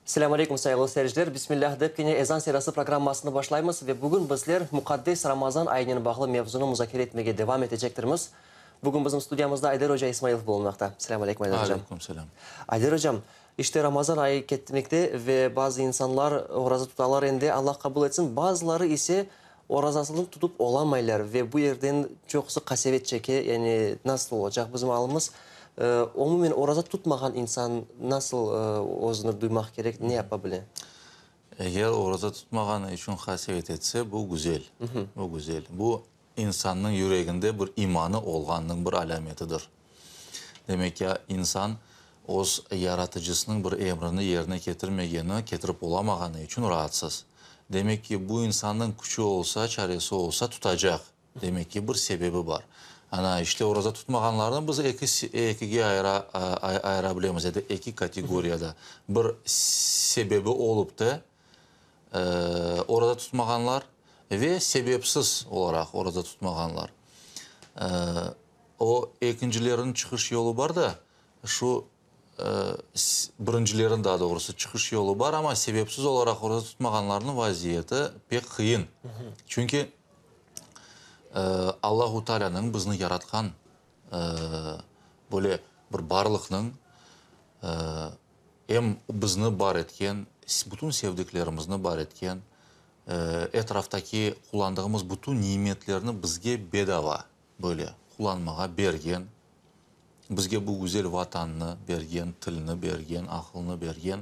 Selâm aleyküm, sayğılı seyirciler! Bismillâh dep kene Ezan sedası programmasını başlaymız ve bugün bizler muqaddes Ramazan ayınen bağlı mevzunı muzakere etmege devam etecektirmiz. Bugün bizim studiyamızda Ayder oca İsmailov bulunmaqta. Selâm aleyküm, Ayder ocam! Aleyküm selâm! Ayder ocam, işte Ramazan ayı ketmekte ve bazı insanlar oraza tutalar endi, Allah qabul etsin, bazıları ise orazasını tutıp olamaylar ve bu yerden çoqusı qasevet çeke, yani nasıl olacaq bizim alımız? Umumen oraza tutmağan insan nasıl özüni duymaq kerek, ne yapa bile? Eger oraza tutmağanı içün qasevet etse, bu güzel, bu güzel. Bu insannıñ yüreginde bir imanı olğanınıñ bir alâmetidir. Demek ki, insan öz Yaratıcısınıñ bir emrini yerine ketirmegeni, ketirip olamağanı içün raatsız. Demek ki, bu insannıñ küçü olsa, çaresi olsa, tutacaq. Demek ki, bir sebebi bar. Ana, işte, oraza tutmağanlarnı biz eki, ekige ayıra, ayıra bilemiz, ya da eki kategoriyada. Bir sebebi olıp da, oraza tutmağanlar ve sebepsiz olaraq oraza tutmağanlar. O ekincileriniñ çıqış yolu bar da, şu birincileriniñ daa doğrusı çıqış yolu bar, amma sebepsiz olaraq oraza tutmağanlarnıñ vaziyeti pek qıyın. Çünki Allahu Taalânıñ bizni yaratqan böyle bir barlıqnıñ Em bizni bar etken, bütün sevdiklerimizni bar etken, etraftaki qullandığımız bütün nimetlerni bizge bedava böyle qullanmağa bergen, bizge bu güzel Vatannı bergen, tilni bergen, aqılnı bergen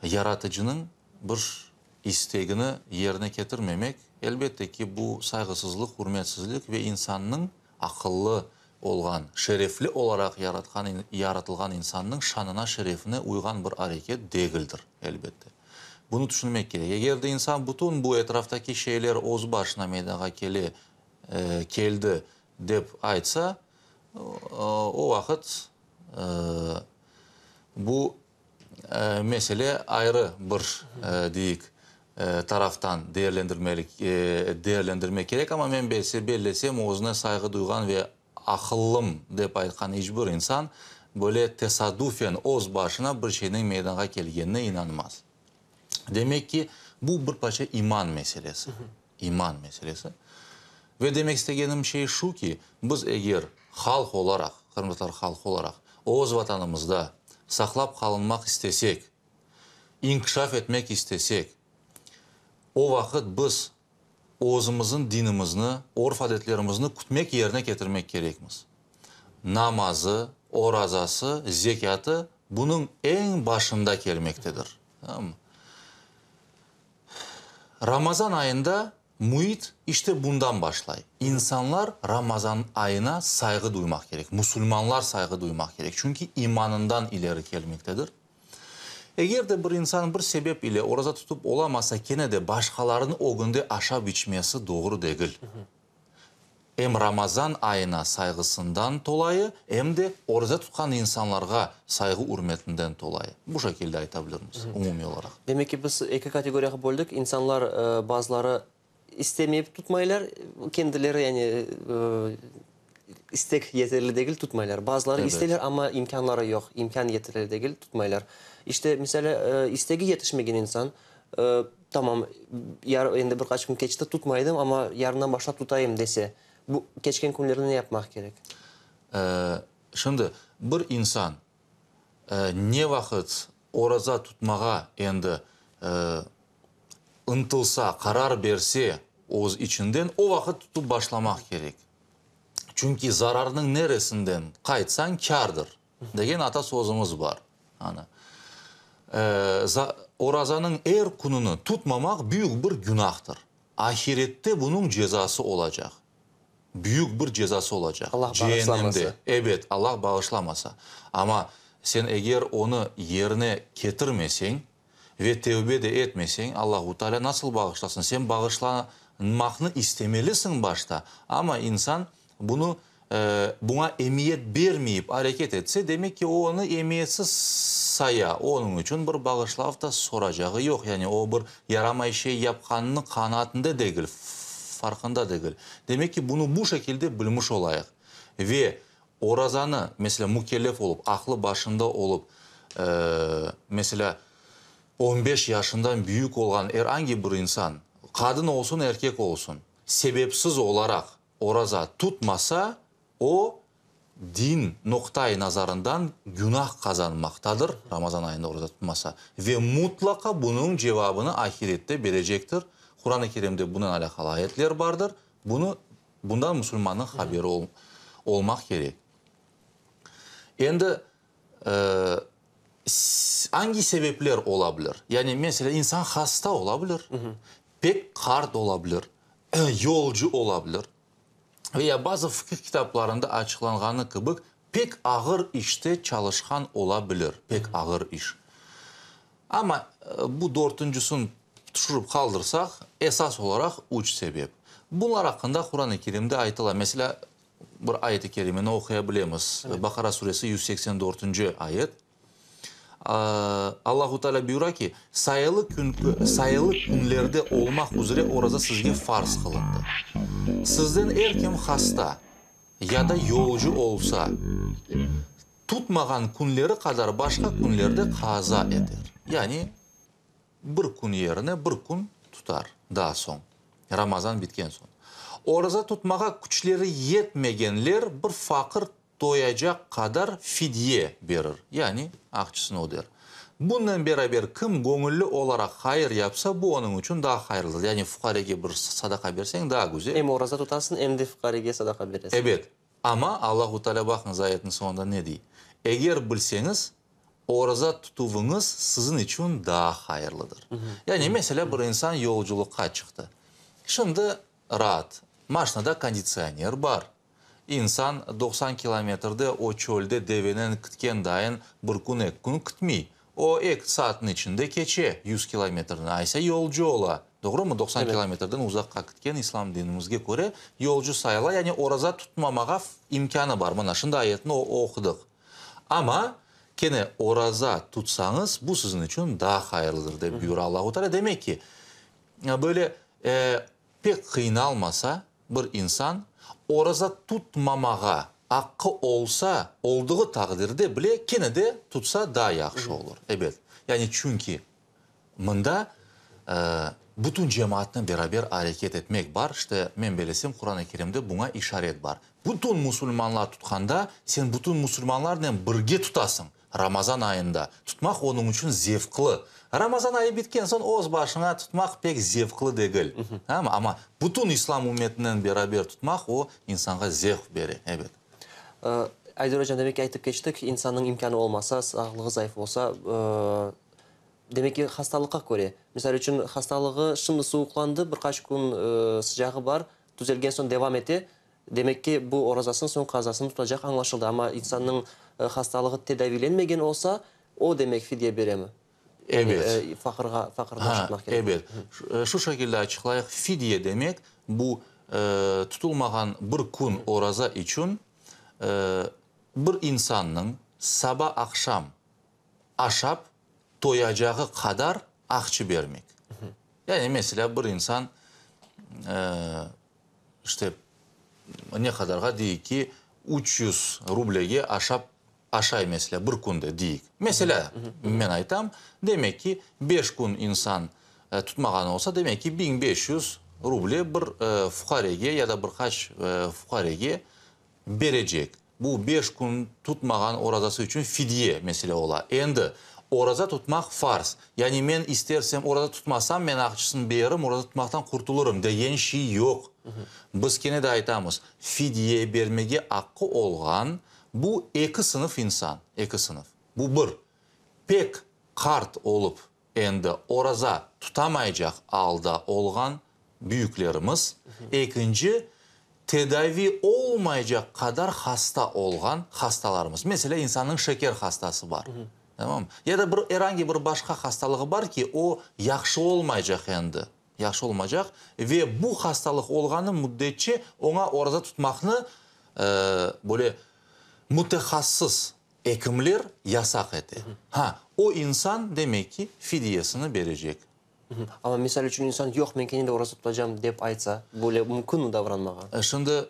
Yaratıcınıñ bir istegini yerine ketirmemek, elbette ki, bu sayğısızlıq, ürmetsizlik ve insannıñ aqıllı olğan, şerefli olaraq yaratqan, yaratılğan insannıñ şanına, şerefine uyğan bir areket degildir, elbette. Bunı tüşünmek kerek. Eger de insan bütün bu etraftaki şeyler öz başına meydanğa kele, keldi, dep aytsa, o vaqıt bu Mesele ayrı bir, deyik, taraftan değerlendirmek kerek, amma men bellesem, özüne sayğı duyğan ve aqıllım dep aytqan iç bir insan böyle tesadufen öz başına bir şeyniñ meydanğa kelgenine inanmaz. Demek ki, bu bir parça iman meselesi, iman meselesi. Ve demek istegenim şey şu ki, biz eger halq olaraq, qırımtatar halqı olaraq, öz Vatanımızda saqlap qalınmaq istesek, inkişaf etmek istesek, o vaqıt biz özümizniñ dinimizni, örf-adetlerimizni kütmek yerine ketirmek kerekmiz. Namazı, orazası, zekâtı bunıñ eñ başında kelmektedir. Tamam. Ramazan ayında müit işte bundan başlay. İnsanlar Ramazan ayına sayğı duymaq kerek, musulmanlar sayğı duymaq kerek, çünki imanından ileri kelmektedir. Eger de bir insan bir sebep ile oraza tutıp olamasa, kene de başqalarınıñ ögünde aşap-içmesi doğru degil. Em Ramazan ayına sayğısından tolayı, em de oraza tutqan insanlarğa sayğı-ürmetinden tolayı. Bu şekilde ayta bilirmiz, umumiy olaraq. Demek ki, biz eki kategoriyağa böldik, insanlar bazıları istemeyip tutmaylar, kendileri, yani, istek yeterli degil, tutmaylar. Bazıları isteyler, amma imkânları yoq, imkân yeterli degil, tutmaylar. İşte, meselâ, istegi yetişmegen insan, Tamam, yar, endi bir qaç kün keçti, tutmaydım, amma yarından başlap tutayım dese, bu keçken künlerde ne yapmaq kerek? Şimdi, bir insan ne vaqıt oraza tutmağa endi ıntılsa, qarar berse öz içinden, o vaqıt tutıp başlamaq kerek. Çünki zararnıñ neresinden qaytsañ, kârdır. Degen ata sözümiz bar. Ana. Orazanıñ er kününi tutmamaq büyük bir günahtır. Ahirette bunıñ cezası olacaq. Büyük bir cezası olacaq. Allah bağışlamasa. Ebet, Allah bağışlamasa. Amma sen eger onı yerine ketirmeseñ ve tevbe de etmeseñ, Allahu Teala nasıl bağışlasın? Sen bağışlanmaqnı istemelisiñ başta, amma insan Bunı, buña emiyet bermeyip areket etse, demek ki, o onı emiyetsiz saya, onıñ içün bir bağışlav da soracağı yoq, yani o bir yaramay şey yapqanınıñ qanaatinde degil, farqında degil. Demek ki, bunı bu şekilde bilmiş olayıq. Ve orazanı, meselâ, mükellef olıp, aqlı başında olıp, meselâ, on beş yaşından büyük olğan er angi bir insan, qadın olsun, erkek olsun, sebepsiz olaraq oraza tutmasa, o, din noqta-i nazarından günah qazanmaqtadır, Ramazan ayında oraza tutmasa, ve mutlaqa bunıñ cevabını ahirette berecektir. Quran-ı Kerimde bunen alâqalı ayetler bardır. Bunı, bundan musulmannıñ haberi olmaq kerek. Endi, angi sebepler ola bilir? Yani, meselâ, insan hasta ola bilir, pek qart ola bilir, yolcu ola bilir. Ve ya bazı fıqıh kitaplarında açıqlanğanı kibi, pek ağır işte çalışqan ola bilir, pek ağır iş. Amma bu dörtüncisini tüşürip qaldırsaq, esas olaraq üç sebep. Bunlar aqqında Quran-ı Kerimde aytıla. Meselâ, bir ayet-i kerimeni oquya bilemiz, Baqara suresi 184-nci ayet. Allahu Teala buyura ki, Sayılı kün, sayılı künlerde olmaq üzre oraza sizge farz qılındı. Sizden er kim hasta ya da yolcu olsa, tutmağan künleri qadar başqa künlerde qaza eter. Yani, bir kün yerine bir kün tutar daa soñ, Ramazan bitken soñ. Oraza tutmağa küçleri yetmegenler bir faqır toyacaq qadar fidye berir, yani aqçısını öder. Bunnen beraber kim göñülli olaraq hayır yapsa, bu onıñ içün daa hayırlıdır. Yani fuqarege bir sadaqa berseñ, daa güzel. Em oraza tutasıñ, em de fuqarege sadaqa beresiñ. Ebet. Amma Allahu Teala baqıñız ayetniñ soñunda ne dey, Eger bilseñiz, oraza tutuvıñız siziñ içün daa hayırlıdır. Yani, meselâ, bir insan yolculıqqa çıqtı. Şimdi raat, maşnada konditsioner bar, İnsan 90 kilometrde o çölde devenen kitken dayın bir kün, eki kün kitmey. O eki saatniñ içinde keçe 100 kilometrni. Aysa yolcu ola. Doğrumı? 90 kilometrden uzaqqa kitken İslam dinimizge köre yolcu sayıla, yani oraza tutmamağa imkânı bar. Mına şimdi ayetni oqudıq. Amma kene oraza tutsañız, bu siziñ içün daa hayırlıdır, dep buyura Allahu Teala. Demek ki, böyle pek qıynalmasa, Bir insan oraza tutmamağa aqqı olsa, olduğı taqdirde bile kene de tutsa daa yahşı olur. Ebet. Yani çünki mında bütün cemaatnen beraber areket etmek bar. İşte, men belesem, Quran-ı Kerimde buña işaret bar. Bütün musulmanlar tutqanda, sen bütün musulmanlarnen birge tutasıñ. Ramazan ayında tutmaq onıñ içün zevqlı. Ramazan ayı bitken soñ öz başıña tutmaq pek zevqlı degil. Tamam mı? Amma bütün İslam ümmetinen beraber tutmaq o, insanğa zevq bere, ebet. Ayder ocam, demek ki, aytıp keçtik, insannıñ imkânı olmasa, sağlığı zayıf olsa, demek ki, hastalıqqa köre. Misal içün, hastalığı şimdi suvuqlandı, bir qaç kün sıcağı bar, tüzelgen soñ devam ete. Demek ki, bu orazasını soñ qazasını tutacaq añlaşıldı. Amma insannıñ hastalığı tedaviylenmegen olsa, o, demek, fidye beremi? Ebet. Faqırğa, faqırnı aşatmaq kerek. Ebet. Şu şekilde açıqlayıq, fidye demek, bu, tutulmağan bir kün oraza içün bir insannıñ saba-aqşam aşap toyacağı qadar aqçı bermek. Yani, meselâ, bir insan, İşte, ne qadarğa, deyik ki, 300 rublege aşap, aşay, meselâ, bir künde, deyik. Meselâ, men aytam, demek ki, beş kün insan tutmağan olsa, demek ki, 1500 ruble bir fuqarege ya da bir qaç fuqarege berecek. Bu beş kün tutmağan orazası içün fidye, mesele ola. Endi, oraza tutmaq farz. Yani men istersem oraza tutmasam, men aqçısını bererim, oraza tutmaqtan qurtulırım degen şey yoq. Biz kene de aytamız, fidye bermege aqqı olğan bu eki sınıf insan, eki sınıf. Bu bir, pek qart olıp Endi oraza tutamaycaq alda olğan büyüklerimiz, ekinci, tedavi olmaycaq qadar hasta olğan hastalarımız. Meselâ, insannıñ şeker hastası bar, tamam, ya da bir er angi bir başqa hastalığı bar ki, o yahşı olmaycaq endi, yahşı olmaycaq ve bu hastalıq olğanı müddetçe oña oraza tutmaqnı, böyle mütehassıs Ekimler yasaq ete. Ha, o insan, demek ki, fidyesini berecek. Amma, misal içün, insan, yoq, men kene de oraza tutacam, dep aytsa, böyle mümkünmi davranmağa? Şimdi,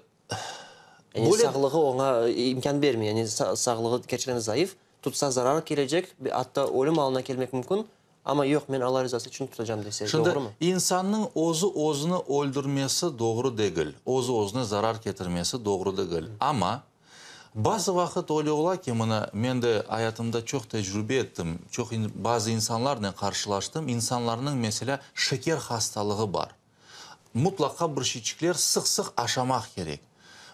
Yani sağlığı oña imkân bermey, yani sağlığı kerçekten zayıf, tutsa zarar kelecek, atta ölüm alına kelmek mümkün, amma yoq, men Alla rizası içün tutacam dese, doğrumı? Şimdi, insannıñ özü özüni öldürmesi doğru degil, özü özüne zarar ketirmesi doğru degil. Amma bazı vaqıt öyle ola ki, mına, men de ayatımda çoq tecrübe ettim, çoq bazı insanlarnen qarşılaştım, insanlarnıñ, meselâ, şeker hastalığı bar. Mutlaqa bir şeyçikler sıq-sıq aşamaq kerek.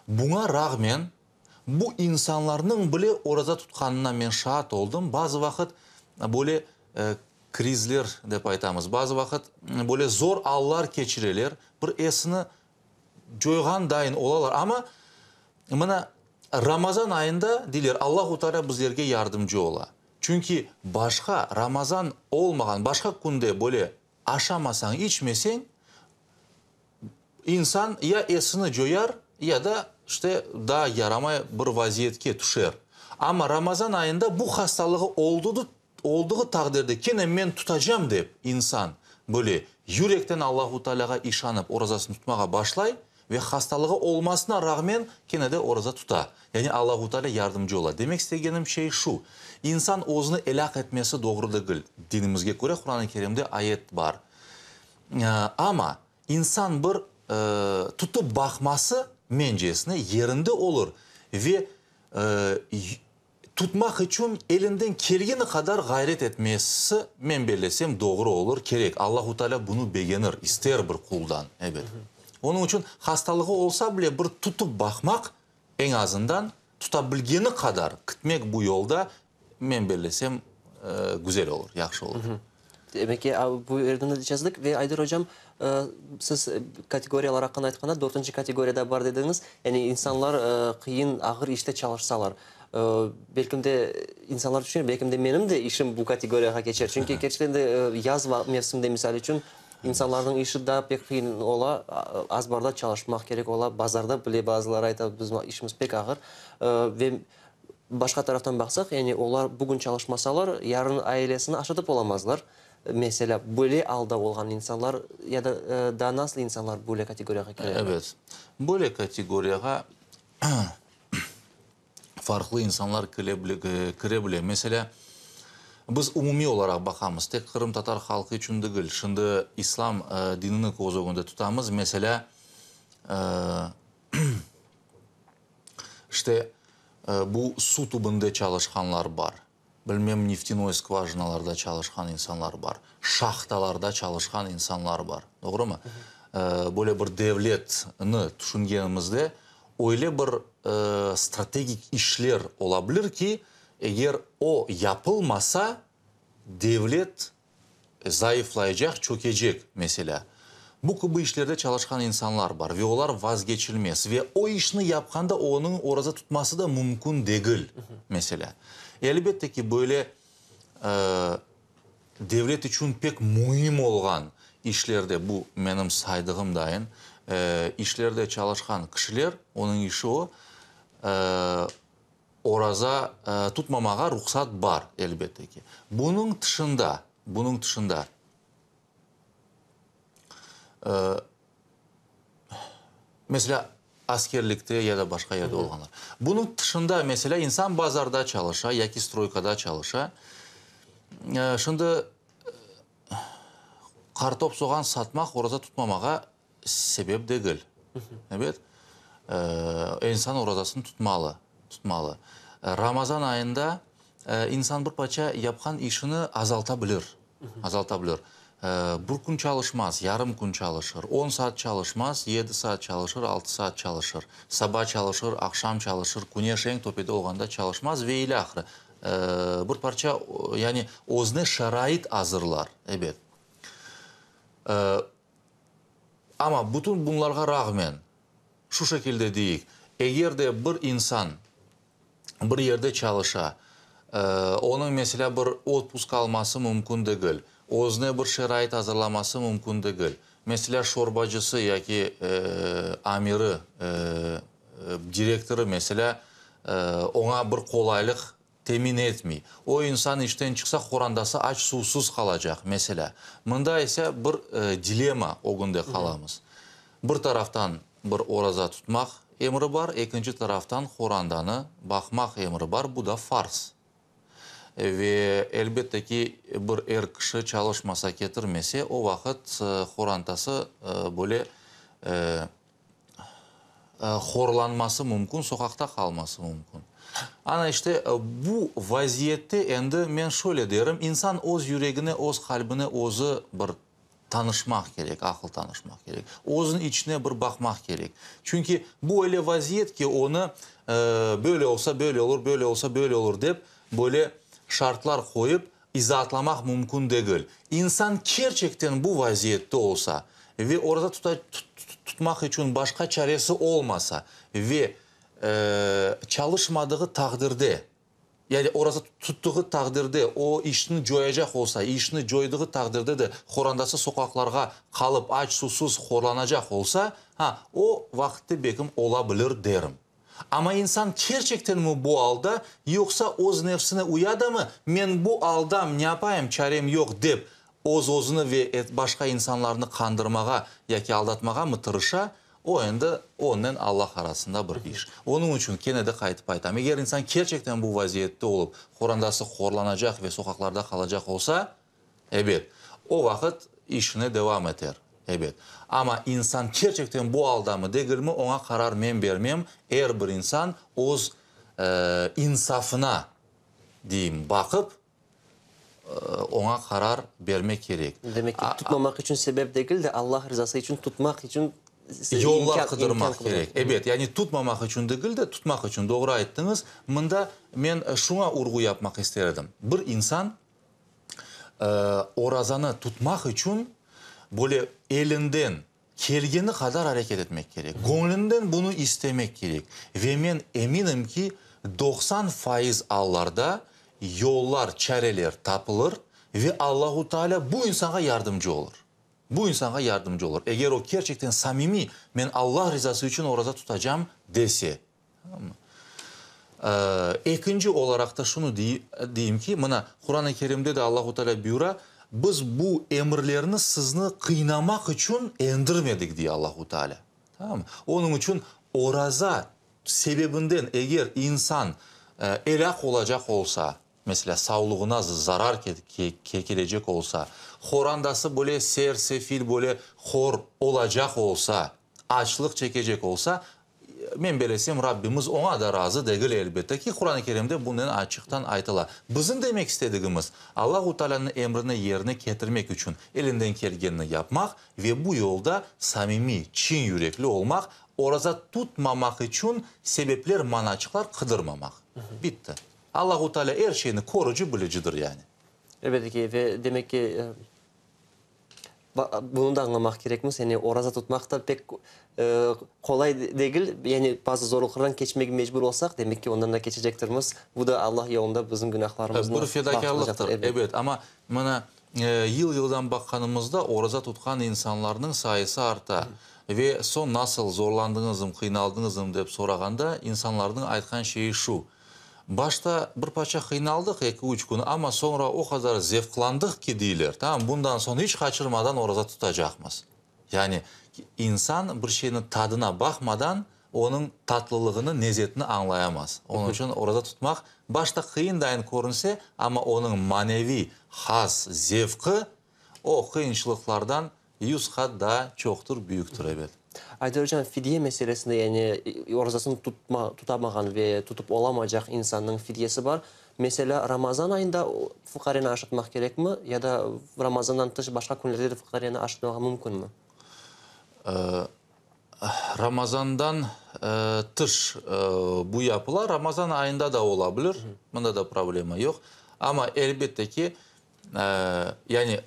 Buña rağmen, bu insanlarnıñ bile oraza tutqanına men şaat oldım. Bazı vaqıt böyle krizler dep aytamız, bazı vaqıt böyle zor allar keçireler, bir esini coyğan dayın olalar. Amma mına Ramazan ayında, deyler, Allahu Teala bizlerge yardımcı ola. Çünki başqa Ramazan olmağan başqa künde böyle Aşamasañ, içmeseñ, insan ya esini coyar, ya da, işte, daa yaramay bir vaziyetke tüşer. Amma Ramazan ayında bu hastalığı oldığı taqdirde kene men tutacam dep insan böyle yürekten Allahu Tealâğa işanıp orazasını tutmağa başlay ve hastalığı olmasına rağmen kene de oraza tuta. Yani Allahu Teala yardımcı ola. Demek istegenim şey şu, insan özüni elâq etmesi doğru degil, dinimizge köre Quran-ı Kerimde ayet bar. Amma insan bir tutıp baqması, mencesine, yerinde olur ve Tutmaq içün elinden kelgeni qadar ğayret etmesi, men bellesem, doğru olur, kerek. Allahu Teala bunı begenir, ister bir quldan, ebet. Onıñ içün hastalığı olsa bile bir tutıp baqmaq, eñ azından tuta bilgeni qadar kitmek bu yolda, men bellesem, güzel olur, yahşı olur. Demek ki, bu yerden de çezdik. Ve Ayder ocam, siz kategoriyalar aqqında aytqanda, dörtünci kategoriya da bar dediñiz, yani insanlar qıyın, ağır işte çalışsalar. Belkim de, insanlar tüşünir, belkim de menim de işim bu kategoriyağa keçer. Çünki kerçekten de yaz mevsiminde, misal içün, insanlarnıñ işi daa pek qıyın ola, azbarda çalışmaq kerek ola, bazarda bile bazıları ayta, bizim işimiz pek ağır. Ve Başqa taraftan baqsaq, yani olar bugün çalışmasalar, yarın ailesini aşatıp olamazlar. Meselâ, böyle alda olğan insanlar ya da daa nasıl insanlar böyle kategoriyağa kireler? Evet, böyle kategoriyağa farqlı insanlar kire bile. Meselâ, biz umumiy olaraq baqamız, tek qırımtatar halqı içün degil, şimdi islâm dinini köz ögünde tutamız. Meselâ, İşte, bu suv tübünde çalışqanlar bar, bilmem, neftenoy skvajinalarda çalışqan insanlar bar, şahtalarda çalışqan insanlar bar, doğrumı? Böyle bir devletni tüşüngenimizde, öyle bir strategik işler ola bilir ki, eger o yapılmasa, devlet zayıflaycaq, çökecek, meselâ. Bu kibi işlerde çalışqan insanlar bar ve olar vazgeçilmez ve o işni yapqanda onıñ oraza tutması da mümkün degil, meselâ. Elbette ki, böyle devlet içün pek müim olğan işlerde, bu menim saydığım dayın, işlerde çalışqan kişiler, onıñ işi o, Oraza tutmamağa ruhsat bar, elbette ki. Bunıñ tışında, bunıñ tışında, meselâ, askerlikte ya da başqa yerde olğanlar. Bunıñ tışında, meselâ, insan bazarda çalışa yaki stroykada çalışa. Şimdi qartop, soğan satmaq oraza tutmamağa sebep degil. Ebet, insan orazasını tutmalı, tutmalı. Ramazan ayında insan bir parça yapqan işini azalta bilir, azalta bilir. Bir kün çalışmaz, yarım kün çalışır, on saat çalışmaz, yedi saat çalışır, altı saat çalışır. Saba çalışır, aqşam çalışır, küneş eñ töpede olğanda çalışmaz ve ilâhre. Bir parça, yani özüne şarait azırlar, ebet. Amma bütün bunlarğa rağmen, şu şekilde deyik, eger de bir insan bir yerde çalışa, onıñ, meselâ, bir otpusk alması mümkün degil, özüne bir şarait azırlaması mümkün degil, meselâ, şorbacısı yaki amiri, direktorı, meselâ, oña bir qolaylıq. temin etmey. O insan işten çıqsa, qorantası aç-suvsuz qalacaq, meselâ. Mında ise bir dilemma ögünde qalamız. Bir taraftan bir oraza tutmaq emri bar, ekinci taraftan qorantanı baqmaq emri bar, bu da farz. Ve elbette ki, bir er kişi çalışmasa, ketirmese, o vaqıt qorantası böyle horlanması mümkün, soqaqta qalması mümkün. Ana işte bu vaziyette endi men şöyle derim, insan öz yüregine, öz qalbine özü bir tanışmaq kerek, aqıl tanışmaq kerek, özüniñ içine bir baqmaq kerek. Çünki bu öyle vaziyet ki, onı böyle olsa böyle olur, böyle olsa böyle olur dep, böyle şartlar qoyıp izaatlamaq mümkün degil. İnsan kerçekten bu vaziyette olsa ve oraza tutmaq içün başqa çaresi olmasa ve çalışmadığı taqdirde, Yani oraza tuttığı taqdirde, o işni coyacaq olsa, işni coydığı taqdirde de qorantası soqaqlarğa qalıp, aç-susuz horlanacaq olsa, ha, o vaqıtte bekim ola bilir derim. Amma insan kerçektenmi bu alda, yoqsa öz nefsine uyadamı, men bu aldam, ne yapayım, çarem yoq dep, öz-özüni ve başqa insanlarnı qandırmağa yaki aldatmağamı tırışa, O endi onnen Allah arasında bir iş. Onıñ içün kene de qaytıp aytam, eger insan kerçekten bu vaziyette olıp, qorandası horlanacaq ve soqaqlarda qalacaq olsa, ebet, o vaqıt işine devam eter, ebet. Amma insan kerçekten bu aldamı, degilmi, oña qarar men bermem, er bir insan öz insafına, deyim, baqıp, oña qarar bermek kerek. Demek ki, tutmamaq içün sebep degil de, Allah rizası içün tutmaq içün yollar qıdırmaq kerek. Ebet, yani tutmamaq içün degil de, tutmaq içün. Doğru ayttıñız. Mında men şuña urğu yapmaq ister edim. Bir insan orazanı tutmaq içün böyle elinden Kelgeni qadar areket etmek kerek, göñlünden bunı istemek kerek. Ve men eminim ki, 90% allarda yollar, çareler tapılır ve Allahu Teala bu insanğa yardımcı olur. Bu insanğa yardımcı olur. Eger o kerçekten samimiy, men Allah rizası içün oraza tutacam, dese. Tamam mı? Ekinci olaraq da şunı deyim ki, mına, Quran-ı Kerimde de Allahu Teala buyura, Biz bu emirlerni sizni qıynamaq içün endirmedik, dey Allahu Teala. Tamam mı? Onıñ içün oraza sebebinden eger insan elâk olacaq olsa, meselâ, savluğına zarar kelecek olsa, qorandası böyle ser-sefil, böyle hor olacaq olsa, açlıq çekecek olsa, Men belesem, Rabbimiz oña da razı degil, elbette ki, Quran-ı Kerimde bunen açıqtan aytıla. Bizim demek istedigimiz, Allahu Taalânıñ emrini yerine ketirmek içün elinden kelgenini yapmaq ve bu yolda samimiy, çin yürekli olmaq, oraza tutmamaq içün sebepler, manaçıqlar qıdırmamaq. Bitti. Allahu Taalâ er şeyni körüci, bilicidir, yani. Elbette ki, ve demek ki, Bunı da añlamaq kerekmiz, yani oraza tutmaq da pek qolay degil, yani bazı zorluqlardan keçmege mecbur olsaq, demek ki, ondan da keçecektirmiz. Bu da Allah yolunda bizim günahlarımıznı Bir fedakârlıqtır, ebet. Amma mına yıl-yıldan baqqanımızda oraza tutqan insanlarnıñ sayısı arta. Ve soñ nasıl, zorlandıñızmı, qıynaldıñızmı dep sorağanda, insanlarnıñ aytqan şeyi şu, Başta bir parça qıynaldıq, eki-üç kün, amma soñra o qadar zevqlandıq ki, deyler, tamam, bundan soñ iç qaçırmadan oraza tutacaqmız. Yani, insan bir şeyniñ tadına baqmadan, onıñ tatlılığını, nezetini añlayamaz. Onıñ içün oraza tutmaq başta qıyın dayın körünse, amma onıñ maneviy haz, zevqı o qıyınçılıqlardan Yuz qat daa çoqtur, büyüktir, ebet. Ayder oca, fidye meselesinde, yani orazasını tutma, tutamağan ve tutıp olamacaq insannıñ fidyesi bar. Meselâ, Ramazan ayında fuqareni aşatmaq kerekmi ya da Ramazandan tış başqa künlerde de fuqareni aşatmağa mümkünmi? Ramazandan tış bu yapıla. Ramazan ayında da ola bilir, mında da problema yoq. Amma, elbette ki, yani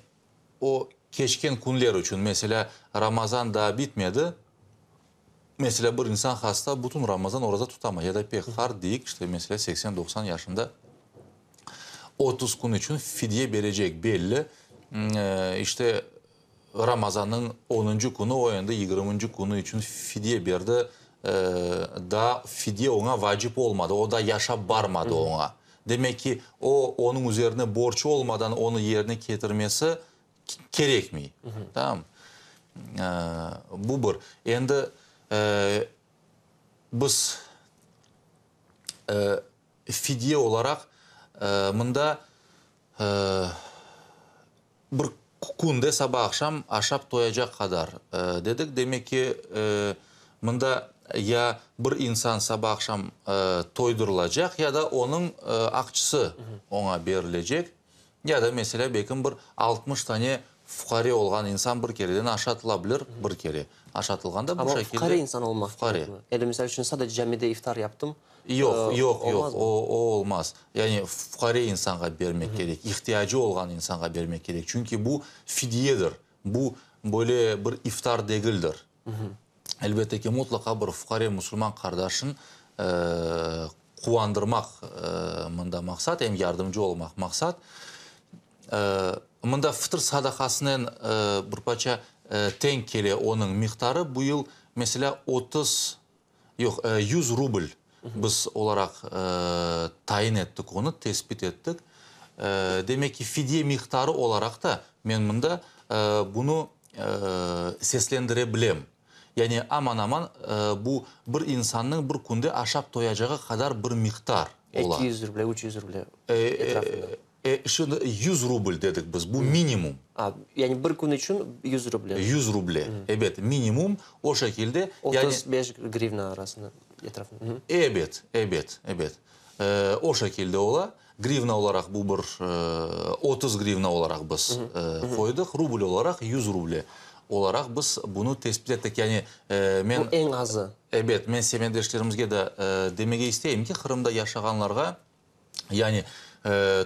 O keçken künler içün, meselâ, Ramazan daa bitmedi, meselâ, bir insan hasta, bütün Ramazan oraza tutamay, ya da pek qart, deyik, işte, meselâ, seksen-doqsan yaşında, 30 kün içün fidye berecek belli, işte, Ramazannıñ onuncı künü, o endi yigirminci künü içün fidye berdi, daa fidye oña vacip olmadı, o daa yaşap barmadı oña. Demek ki, o, onıñ üzerine borç olmadan onı yerine ketirmesi kerekmey. Tamam? Bu bir. Endi biz fidye olaraq mında bir künde saba-aqşam aşap toyacaq qadar dedik. Demek ki, mında ya bir insan saba-aqşam toydurılacaq, ya da onıñ aqçısı oña berilecek. Ya da, meselâ, belkim bir 60 tane fuqare olğan insan bir kereden aşatıla bilir, bir kere aşatılğanda bu Amma şekilde. Fuqare insan olmaq Fuqare. kerekmi? Ya da, misal içün, sadece camide iftar yaptım, Yoq, yoq, yoq, olmazmı? o, o olmaz. Yani fuqare insanğa bermek kerek, ihtiyacı olğan insanğa bermek kerek. Çünki bu fidyedir, bu böyle bir iftar degildir. Elbette ki, mutlaqa bir fuqare musulman qardaşın quvandırmaq mında maqsat, em yardımcı olmaq maqsat. Mında fıtır sadaqasınen bir parça teñ kele onıñ miqdarı. Bu yıl, meselâ, 30, yoq, 100 rubl biz olaraq tayin ettik onı, tesbit ettik. Demek ki, fidye miqdarı olaraq da men mında bunı seslendire bilem. Yani aman-aman bu bir insannıñ bir künde aşap toyacağı qadar bir miqdar ola. 200 ruble, 300 ruble etrafında. Şimdi 100 rubl dedik biz, bu minimum. A, yani bir kün içün 100 ruble. 100 ruble, ebet, minimum o şekilde. 35 grivna arasında, etrafında. Ebet, ebet, ebet. O şekilde ola. Grivna olaraq bu bir 30 grivna olaraq biz qoydıq, rubl olaraq 100 ruble olaraq biz bunı tesbit ettik. Yani men. Bu eñ azı. Ebet, men semetdeşlerimizge de demege isteyim ki, Qırımda yaşağanlarğa, yani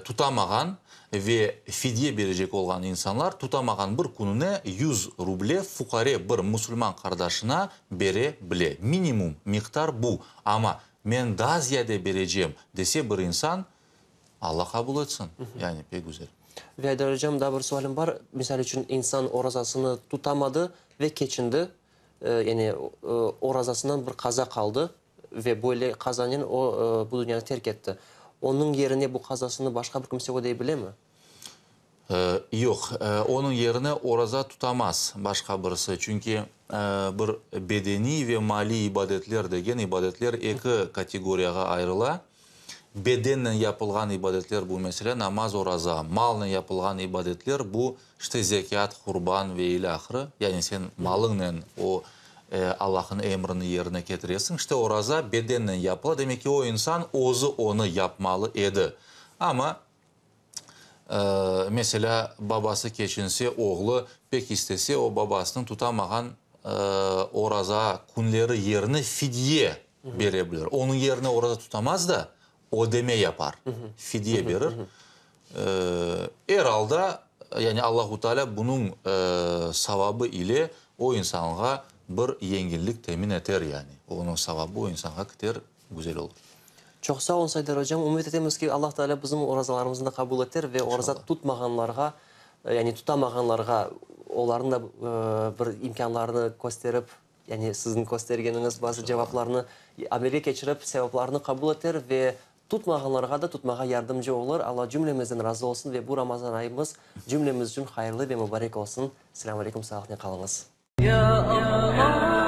tutamağan ve fidye berecek olğan insanlar tutamağan bir kününe 100 ruble fuqare bir musulman qardaşına bere bile. Minimum miqdar bu. Amma Men daa ziyade berecem, dese bir insan, Alla qabul etsin, yani pek güzel. Ve Aydar ocam, daa bir sualim bar. Misal içün, insan orazasını tutamadı ve keçindi, yani orazasından bir qaza qaldı ve böyle qazanen o bu dünyanı terk etti. Onıñ yerine bu qazasını başqa bir kimse ödey bilemi? Yoq, onıñ yerine oraza tutamaz başqa birisi, çünki bir bedeniy ve maliy ibadetler degen ibadetler eki kategoriyağa ayırıla. Bedennen yapılğan ibadetler bu, meselâ, namaz, oraza, malnen yapılğan ibadetler bu, işte, zekât, qurban ve ilâhre, yani sen malıñnen o Allahnıñ emrini yerine ketiresiñ. İşte, oraza bedennen yapıla, demek ki, o insan özü onı yapmalı edi. Amma Meselâ, babası keçinse, oğlu pek istese, o babasınıñ tutamağan oraza künleri yerine fidye bere bilir. Onıñ yerine oraza tutamaz da, ödeme yapar, fidye berir. Er alda, yani Allahu Teala bunıñ savabı ile o insanğa bir yengillik temin eter, yani onıñ savabı o insanğa kiter, güzel olur. Çoq sağ olun, Saydar ocam. Ümüt etemiz ki, Allah Teala bizim orazalarımıznı da qabul eter ve oraza tutmağanlarğa, yani tutamağanlarğa olarnıñ da bir imkânlarını kösterip, yani siziñ köstergeniñiz bazı cevaplarnı amelge keçirip, sevaplarını qabul eter ve tutmağanlarğa da tutmağa yardımcı olur. Alla cümlemizden razı olsun ve bu Ramazan ayımız cümlemiz içün hayırlı ve mubarek olsun. Selâm aleyküm, sağlıqnen qalıñız. Ya Allah.